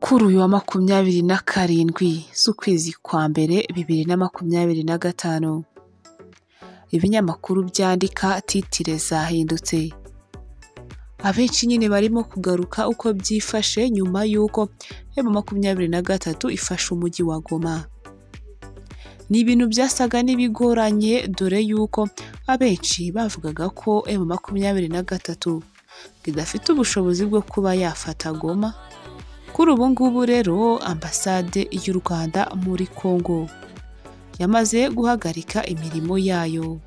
Kuri uyu wa 27 z'ukwezi kwa mbere 2025, ibinyamakuru byandika titire zahindutse. Abenshi nyine barimo kugaruka uko byifashe nyuma y'uko M23 ifashe umujyi wa Goma. Ni ibintu byasaga n'ibigoranye dore y'uko abenshi bavugaga ko M23 idafite ubushobozi bwo kuba yafata Goma. Kuri ubu ngubu rero ambasade y'u Rwanda muri Congo yamaze guhagarika imirimo yayo.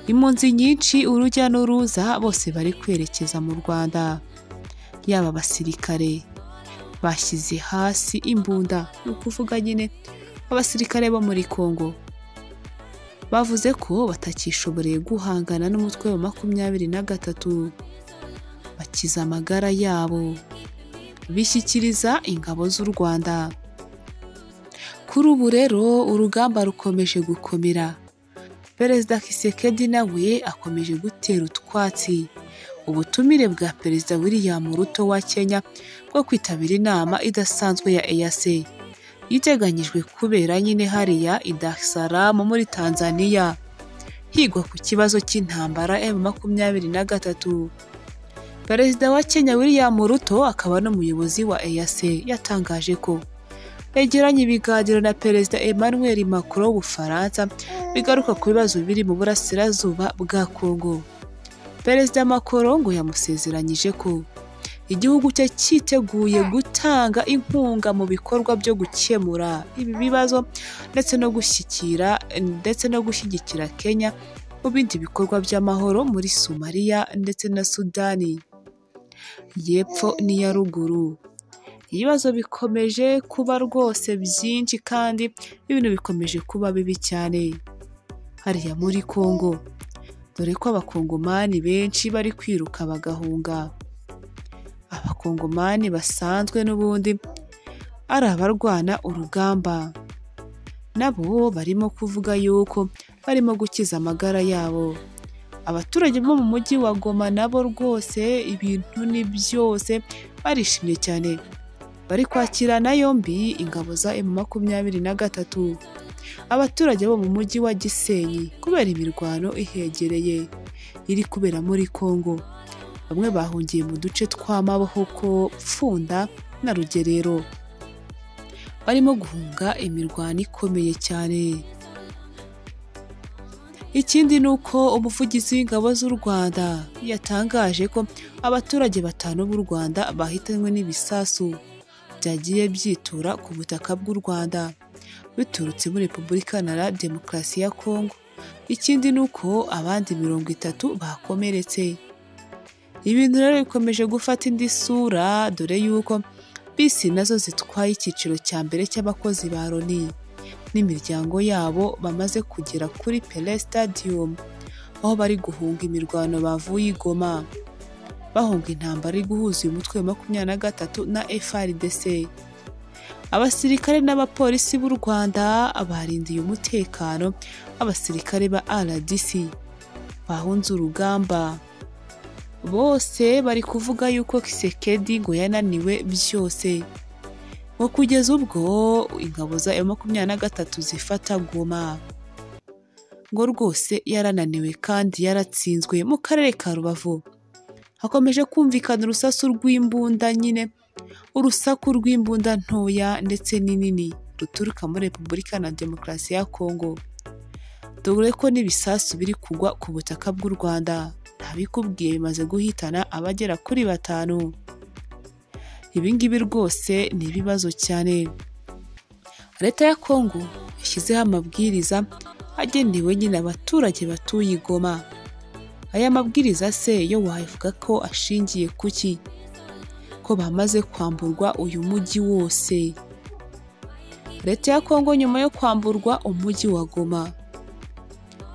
Impunzi nyinshi urujya n'uruza bose bari kwerekeza mu Rwanda, yaba abasirikare bashyize hasi imbunda, ni ukuvuga nyine abasirikare bo muri Congo bavuze ko batakishoboreye guhangana n'umutwe wa 23, bakiza amagara yabo bishyikiriza ingabo z'u Rwanda. Kuri ubu rero urugamba rukomeje gukomera. Perezida Tshisekedi nawe akomeje gutera utwatsi ubutumire bwa Perezida William Ruto wa Kenya bwo kwitabira inama idasanzwe ya EAC iteganyijwe kubera nyine hariya i Dar es Salaam muri Tanzania, higwa ku kibazo cy'intambara M23. Perezida wa Kenya William Ruto akaba n'umuyobozi wa EAC yatangaje ko yegeranye ibiganiro na Perezida Emmanuel Macron w'Ubufaransa bigaruka ku bibazo biri mu burasirazuba bwa Congo. Perezida Macron ngo yamusezeranyije ko igihugu cye cyiteguye gutanga inkunga mu bikorwa byo gukemura ibi bibazo ndetse no gushyigikira Kenya mu bindi bikorwa by'amahoro muri Somalia ndetse na Sudani y'Epfo n'iya ruguru. Ibibazo bikomeje kuba rwose byinshi kandi ibintu bikomeje kuba bibi cyane hariya muri Congo, dore ko abakongomani benshi bari kwiruka bagahunga. Abakongomani basanzwe n'ubundi ari abarwana urugamba, nabo barimo kuvuga yuko barimo gukiza amagara yabo. Abaturage bo mu mujyi wa Goma nabo rwose ibintu ni byose, barishimye cyane, bari kwakirana yombi ingabo za M23. Abaturage bo mu mujyi wa Gisenyi kubera imirwano ihegereye iri kubera muri Congo, bamwe bahungiye mu duce twa Maboko, Pfunda na Rugerero, barimo guhunga imirwano ikomeye cyane. Ikindi ni uko umuvugizi w'ingabo z'u Rwanda yatangaje ko abaturage 5 b'u Rwanda bahitanywe n'ibisasu byagiye byitura ku butaka bw'u Rwanda biturutse muri Repubulika Iharanira Demokarasi ya Kongo. Ikindi ni uko abandi 30 bakomeretse. Ibintu rero bikomeje gufata indi sura dore yuko bisi nazo zitwaye icyiciro cya mbere cy'abakozi ba Loni n'imiryango yabo bamaze kugera kuri Pele Stadium, aho bari guhunga imirwano bavuye i Goma, bahunga intambara iri guhuza uyu mutwe wa 23 na FARDC. Abasirikare n'abapolisi b'u Rwanda barindiye umutekano abasirikare ba RDC bahunze urugamba. Bose bari kuvuga yuko Tshisekedi ngo yananiwe byose, ngo kugeza ubwo ingabo za M23 zifata Goma, ngo rwose yarananiwe kandi yaratsinzwe. Mu karere ka Rubavu hakomeje kumvikana urusasu rw'imbunda nyine, urusaku rw'imbunda ntoya ndetse n'inini ruturuka muri Repubulika na Demokarasi ya Kongo, dore ko n'ibisasu biri kugwa ku butaka bw'u Rwanda. Ntabikubwiye bimaze guhitana abagera kuri 5. Ibi ngibi rwose ni ibibazo cyane. Leta ya Kongo yashyizeho amabwiriza agenewe nyine abaturage batuye i Goma. Aya mabwiriza se yo wavuga ko ashingiye kuki? Ko bamaze kwamburwa uyu mujyi wose. Leta ya Kongo nyuma yo kwamburwa umujyi wa Goma,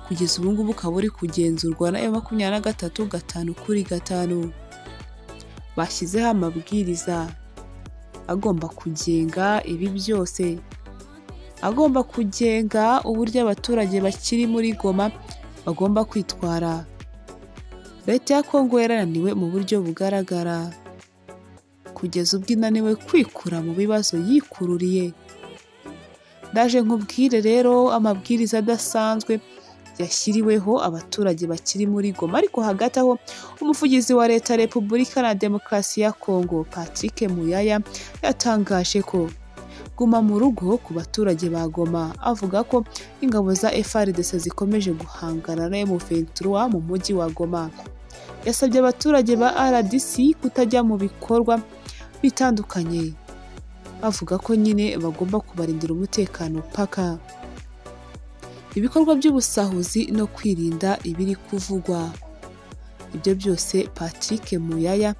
kugeza ubu ngubu ukaba uri kugenzurwa na M23 5 kuri 5, bashyizeho amabwiriza agomba kugenga ibi byose, agomba kugenga uburyo abaturage bakiri muri Goma bagomba kwitwara. Leta ya Kongo yarananiwe mu buryo bugaragara. kugeza ubwo inaniwe kwikura mu bibazo yikururiye. Ndaje nkubwire rero amabwiriza adasanzwe yashyiriweho abaturage bakiri muri Goma. Ariko hagati aho umuvugizi wa leta Repubulika na Demokarasi ya Kongo Patrick Muyaya yatangaje ko guma mu rugo ku baturage ba Goma, avuga ko ingabo za FARDC zikomeje guhangana na M23 mu mujyi wa Goma. Yasabye abaturage ba RDC kutajya mu bikorwa bitandukanye, avuga ko nyine bagomba kubarindira umutekano paka ibikorwa by'ubusahuzi no kwirinda ibiri kuvugwa. Ibyo byose Patrick Muyaya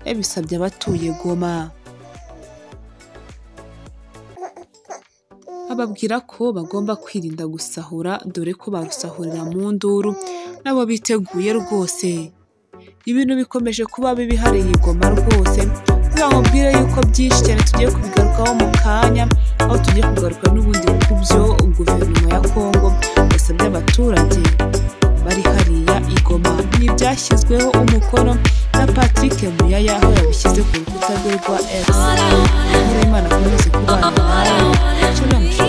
yabisabye abatuye Goma, ababwira ko bagomba kwirinda gusahura, dore ko barusahurira mu nduru nabo biteguye rwose. Ibintu bikomeje kuba bibi hariya i Goma rwose. Nkubwire yuko byinshi cyane tugiye kubigarukaho mu kanya, aho tugiye kugaruka n'ubundi ku byo guverinoma ya Kongo yasabye abaturage bari hariya i Goma. Ni ibyashyizweho umukono na Patrick Muyaya, aho yabishyize ku rukuta rwe rwa X. Imana akomeze kubana nawe.